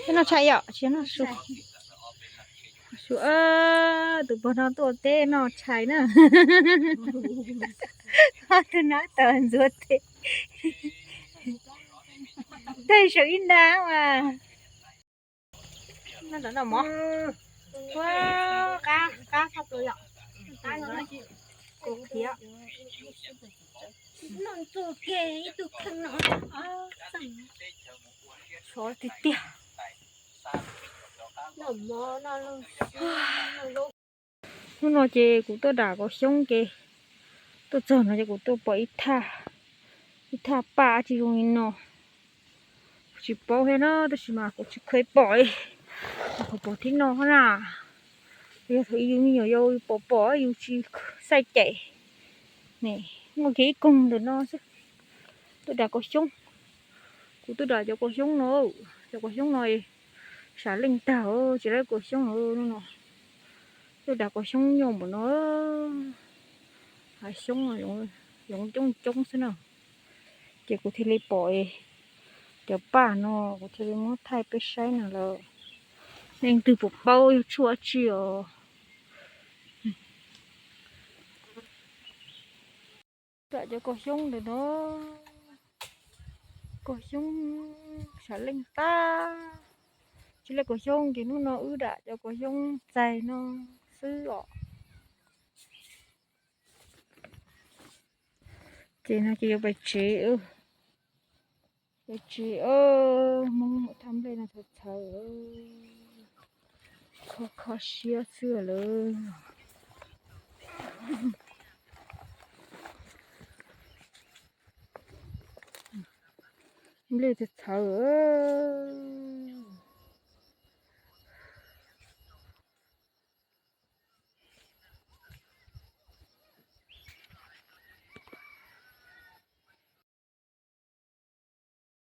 Teb noj tshais yom, tsis noj su. Su, tus pog no tuaj teb noj tshais na. Tus nab tawm ntxuav teb. Tej saum ib nta mas. Noj mov. Qab, qab tshaj plaws yom. Qab no kuv qhiav. Noj ntxuag kiag ib tug kheej no. Sov tiag tiag. Hnub no ces kuv tuaj dam kaus xyoob ces tuaj txog no ces kuv tuaj pom ib thaj, ib thaj paj tsis zoo li no. Kuv tsis paub thiab na, tab sis mas kuv tsis kheev pom, kuv pom thib no na. Yog thaum yus me nyuam yaus yus pom pom yus tsis xav cem. Muaj kiag ib koog ntawm no xwb. Tuaj dam kaus xyoob. Kuv tuaj dam cov kaus xyoob no, cov kaus xyoob no sam leej tag tsis laib kaus xyoob no. Tuaj dam kaus xyoob nyob npaum no, hav xyoob yoov coob coob xwb na. Ces kuv thiaj li pom cov paj no, kuv thiaj li muab thaij peb saib no lawm. Leej twg puas paub yog tshuaj dab tsi os. Dam cov kaus xyoob ntawm no, kaus xyoob sam leej tag. Tsis laib kaus xyoob ces hnub no wb dam cov kaus xyoob txaig no xwb os. Ces no ces yuav pais tsev, pais tsev. Hmoob mus thaj nplej no txhaws txhaws, kho kho siab xwb lawm. Nplej txhaws txhaws.